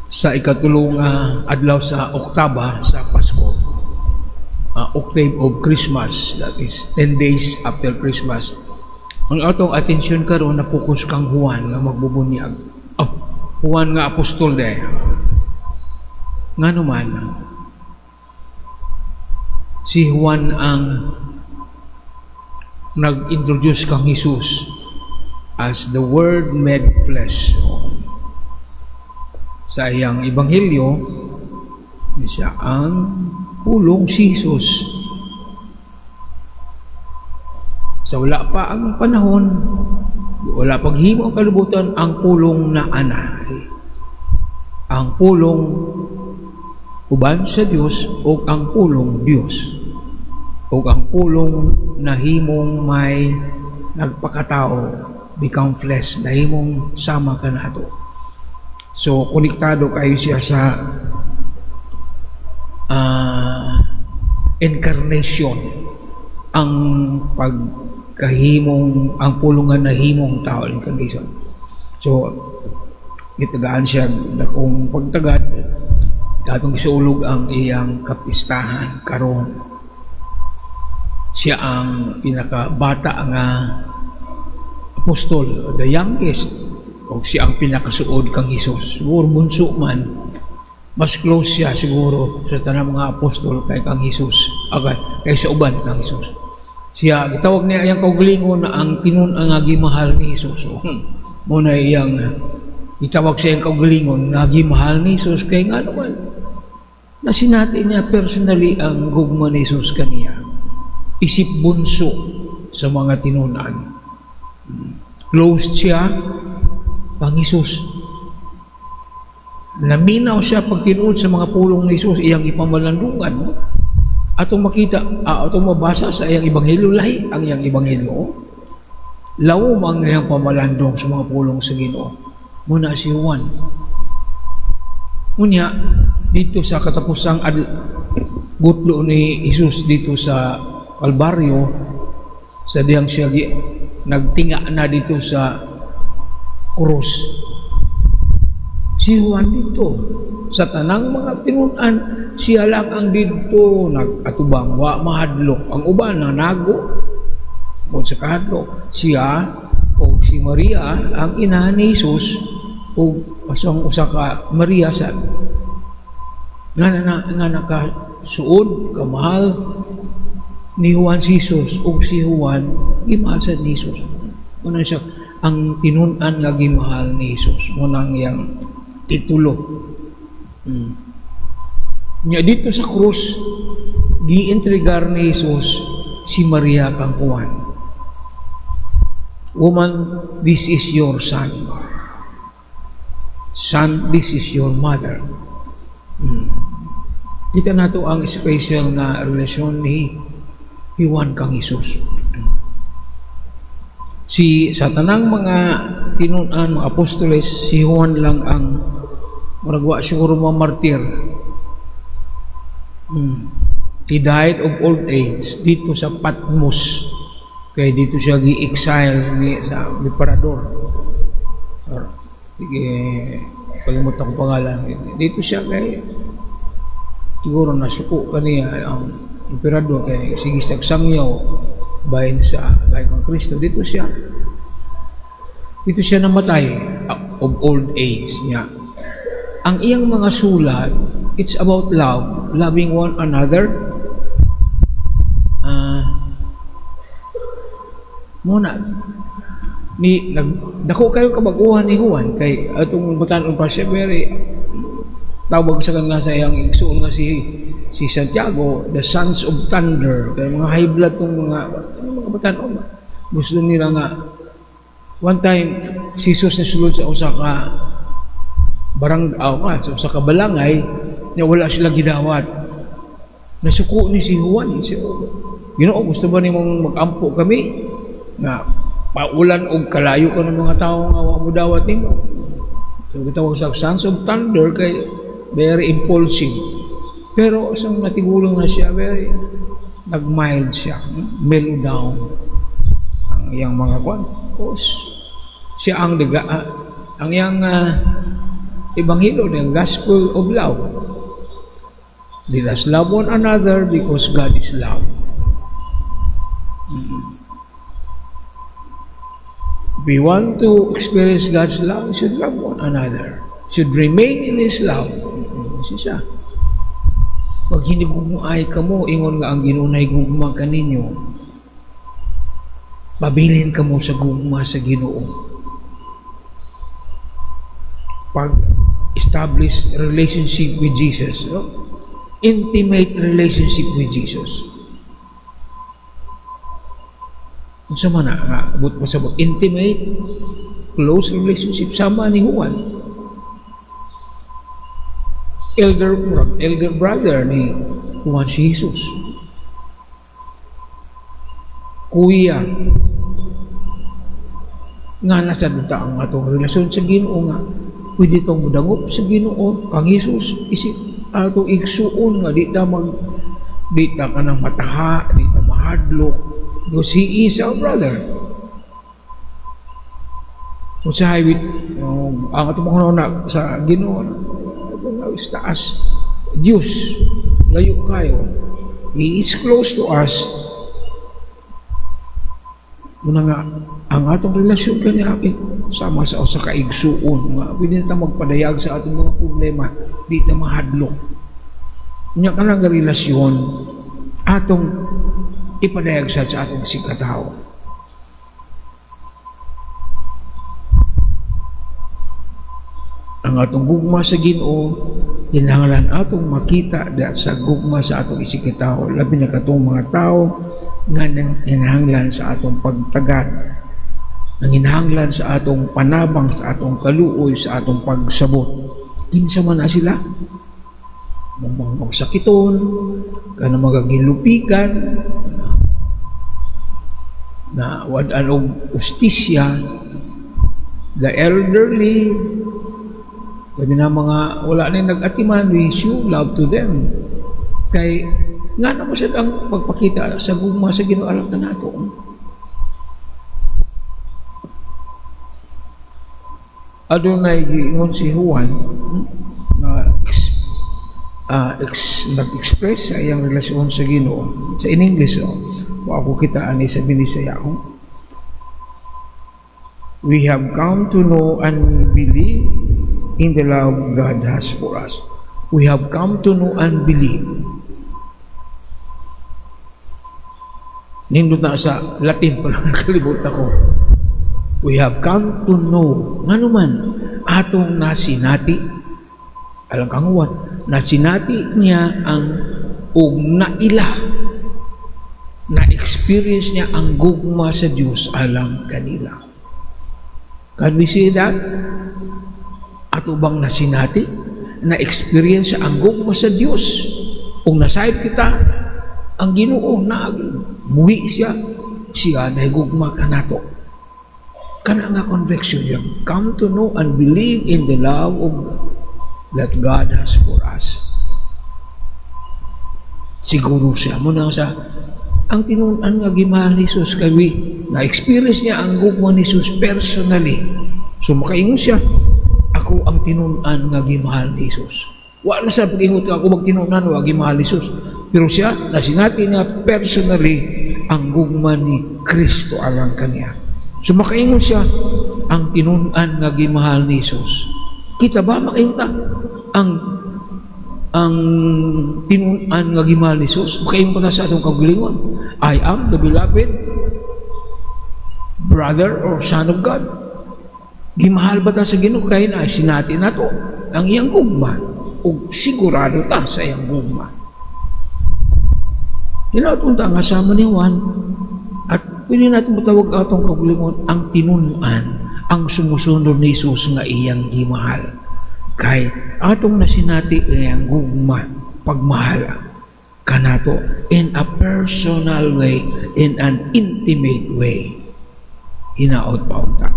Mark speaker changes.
Speaker 1: Sa ikatulong adlaw sa Oktaba sa Pasko, octave of Christmas, that is 10 days after Christmas. Ang atong atensyon karon na focus kang Juan nga magbubunyag. Oh, Juan nga apostol de. Ngano man, si Juan ang nag-introduce kang Jesus as the Word made flesh. Sa iyang ebanghelyo, siya ang pulong si Jesus. Sa wala pa ang panahon, wala paghimo ang kalibutan, ang pulong na ana. Ang pulong uban sa Dios o ang pulong Dios. O ang pulong nahimong may nagpakatao, become flesh, nahimong sama kanato. So, konektado kayo siya sa incarnation, ang pagkahimong, ang pulong nga nahimong tao, incarnation. So, gitagaan siya dakong pagtagad, atong gisulog ang iyang kapistahan karon. Siya ang pinakabata nga apostol, the youngest, o siya ang pinakasuod kang Jesus. Siguro bunso man, mas close siya siguro sa tanang mga apostol kay kang Jesus, okay, kay sa uban kang Jesus. Siya, gitawag niya iyang kaugalingon na ang tinun-an nga gimahal ni Jesus. So, mo na iyang gitawag siya iyang kaugalingon nga gimahal ni Jesus kay nga naman nasinati niya personally ang gugma ni Jesus kaniya. Isip bunso sa mga tinunan. Close siya kang Jesus. Naminaw siya pag tinuod sa mga pulong ni Jesus, iyang ipamalandungan. No? Atong makita, atong mabasa sa iyang ebanghelyo, lahi ang iyang ebanghelyo. Lawom ang iyang pamalandong sa mga pulong sa Ginoo. Muna si Juan. Unya, dito sa katapusang gutlo ni Jesus dito sa Kalbaryo, sa diyang siya nagtinga na dito sa krus. Si Juan dito, sa tanang mga tinunan, siya lang ang dito nag-atubang, wa mahadlok. Ang uban nanago, mo sa kahadlok. Siya o si Maria, ang ina ni Jesus, o asang usa ka Maria sa nga na nga nakasuod, kamahal ni Juan si Jesus, o si Juan gimahal sa ni Jesus. Una siya ang tinun-an nga gimahal ni Jesus. Muna ang iyang titulo. Nya dito sa krus, gientregar ni Jesus si Maria kang Juan. "Woman, this is your son. Son, this is your mother." Kita nato ang special nga relasyon ni Juan kang Jesus. Si sa tanang mga tinun-an, mga apostoles, si Juan lang ang murag wa siguro mamartir. He died of old age dito sa Patmos. Kaya dito siya gi-exile ni sa emperador. Or, sige, kalimutan ko pangalan. Dito siya kay siguro nasuko kaniya ang emperador kay sige sangyaw bahin sa bahin kang Kristo. Dito siya namatay of old age niya. Ang iyang mga sulat, it's about love, loving one another. Muna ni nag dako kayo kabaguhan ni Juan kay atong batan pa siya, very tawag sa kanila sa iyang igsuon nga si si Santiago, the sons of thunder, kay mga high blood tong mga batan. Gusto nila nga one time si Jesus nisulod sa usa ka barang nga, sa usa ka balangay nya wala sila gidawat. Nasuko ni si Juan si Ginoo, "Gusto ba nimong mag-ampo kami nga paulan og kalayo ka ng mga tao nga wa mo dawat nimo?" So gitawag sa sons of thunder kay very impulsive. Pero sa natigulang na siya, very nag-mild siya, mellow down ang iyang mga kwan. Tapos, Siya ang daga, ang iyang ebanghelyo, the gospel of love. Let us love one another because God is love. If we want to experience God's love, we should love one another. Should remain in His love. Siya. Pag hinigugmaay kamo, ingon nga ang Ginoo nay gugma kaninyo, pabilin kamo sa gugma sa Ginoo. Pag establish relationship with Jesus, no? Intimate relationship with Jesus. Unsa man na nga abot pa sa intimate close relationship sama ni Juan. Elder brother ni Juan si Jesus. Kuya nga nasa duta ang atong relasyon sa Ginoo nga pwede tong mudangop sa Ginoo kang Jesus isip atong igsuon nga di ta kanang mataha, di ta mahadlok because he is our brother. Usahay with ang atong mga sa Ginoo sa taas Diyos layo kayo. He is close to us. Muna nga ang atong relasyon kaniya sama sa usa ka igsuon nga pwede na ta magpadayag sa atong mga problema, di ta mahadlok. Unya kanang relasyon atong ipadayag sa atong sikatawo. Ang atong gugma sa Ginoo kinahanglan atong makita da sa gugma sa atong isikatawo, labi na katong mga tawo nga nanginahanglan sa atong pagtagad, nanginahanglan sa atong panabang, sa atong kaluoy, sa atong pagsabot. Kinsa man na sila? Mga magsakiton, kanang mga gilupikan, na wad-an og ustisya, the elderly, labi na mga wala na nag-atiman, we show love to them. Kay nga na mo siya ang pagpakita sa gugma sa Ginoo alang kanato. Adunay giingon si Juan na nag-express sa iyang relasyon sa Ginoo sa in English, oh. Wa ako kita ani sa Binisaya ko. We have come to know and believe in the love God has for us. We have come to know and believe. Nindot na sa Latin pala, nakalibot ako. We have come to know. Ngano man, atong nasinati, alang kanguwan, nasinati niya ang og naila, na-experience niya ang gugma sa Dios alang kanila. Can we see that? Ato bang nasinati, na-experience ang gugma sa Dios? Kung nasayop kita, ang Ginoo na buhi siya, siya nahigugma kanato. Kana nga conviction, you have come to know and believe in the love of that God has for us. Siguro siya muna sa ang tinun-an nga gimahal ni Jesus kay we na-experience niya ang gugma ni Jesus personally. So makaingon siya, ako ang tinun-an nga gimahal ni Jesus. Wa na sa pag-ingot ka ako magtinun-an wa gimahal ni Jesus. Pero siya nasinati niya personally ang gugma ni Kristo alang kaniya. So makaingon siya ang tinun-an nga gimahal ni Jesus. Kita ba makaingon ta ang tinun-an nga gimahal ni Jesus? Makaingon pa ta sa atong kaugalingon, I am the beloved brother or son of God. Gimahal ba ta sa Ginoo kay na sinati nato ang iyang gugma ug sigurado ta sa iyang gugma. Hinaot unta nga sama ni Juan at pwede natin matawag atong kaugalingon ang tinun-an, ang sumusunod ni Jesus nga iyang gimahal. Kay atong nasinati iyang gugma, pagmahal kanato in a personal way, in an intimate way. Hinaot pa unta.